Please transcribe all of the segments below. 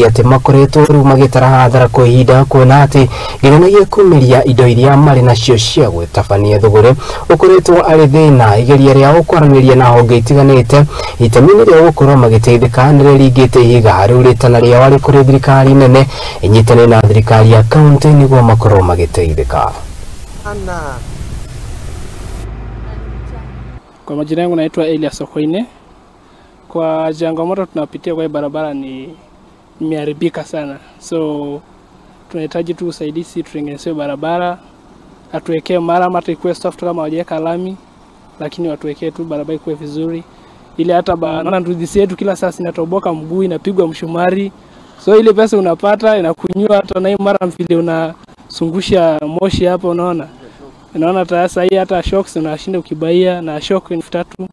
Atĩ makoretwo rĩu magĩtara hathara kwa ihinda kuona atĩ nginyagia kumiria indo iria marĩ nacio cia gwĩtabania thũgũrĩ ũkoretwo arĩ thĩna. Igeria rĩao kwaranĩria na honge itiganĩte itemi-inĩ rĩa gũkorwo magĩteithĩka nĩ rĩringĩte ihiga. Rĩu rĩtana rĩao arĩ kũrĩ thirikari nene ĩnyitane na thirikari ya kaunti nĩguo makorwo magĩteithĩka. Kwa majina yangu naitwa Elias Sokoine. Kwa changamoto tunapitia kwa barabara ni imeharibika sana, so tunahitaji tu usaidizi, tutengenezewe barabara, atuwekee mara hata ikuwe soft kama hawajaweka lami, lakini watuwekee tu barabara ikuwe vizuri, ili hata naona nduthi yetu kila saa zinatoboka mguu, inapigwa mshumari, so ile pesa unapata inakunywa hata na mara vile unasungusha moshi hapo, unaona hata hii hata shocks unashinda ukibaia na shock 3,000,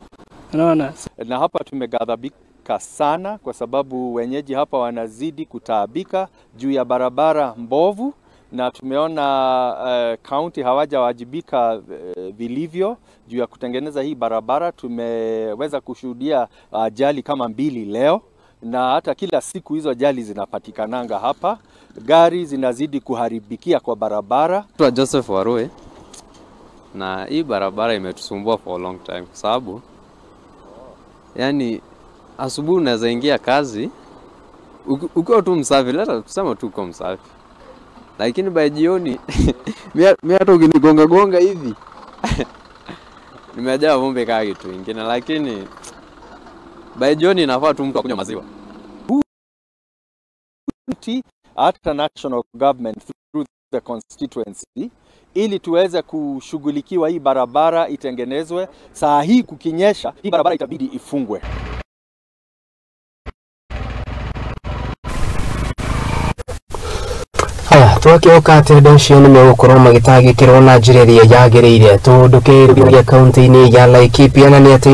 unaona. Na hapa tumeghadhabika sana kwa sababu wenyeji hapa wanazidi kutaabika juu ya barabara mbovu, na tumeona county hawajawajibika vilivyo juu ya kutengeneza hii barabara. Tumeweza kushuhudia ajali kama 2 leo, na hata kila siku hizo ajali zinapatikananga hapa. Gari zinazidi kuharibikia kwa barabara. Twa Joseph Warue, na hii barabara imetusumbua for a long time kwa sababu yani asubuhi unaweza ingia kazi ukiwa tu msafi, leta tuseme tu uko msafi, lakini by jioni mimi hata ukinigonga gonga hivi nimejaa vumbi kama kitu kingine, lakini by jioni inafaa tu mtu akunywa maziwa. Hata national government through the constituency ili tuweze kushughulikiwa hii barabara itengenezwe. Saa hii kukinyesha hii barabara itabidi ifungwe. Haya, twakĩhoka atĩ andũ acio nĩ megũkorwo magĩtangĩkĩrwo na njĩra ĩrĩa yagĩrĩire. Tũndũkĩrĩria kaunti-inĩ ya Laikipia na nĩ atĩ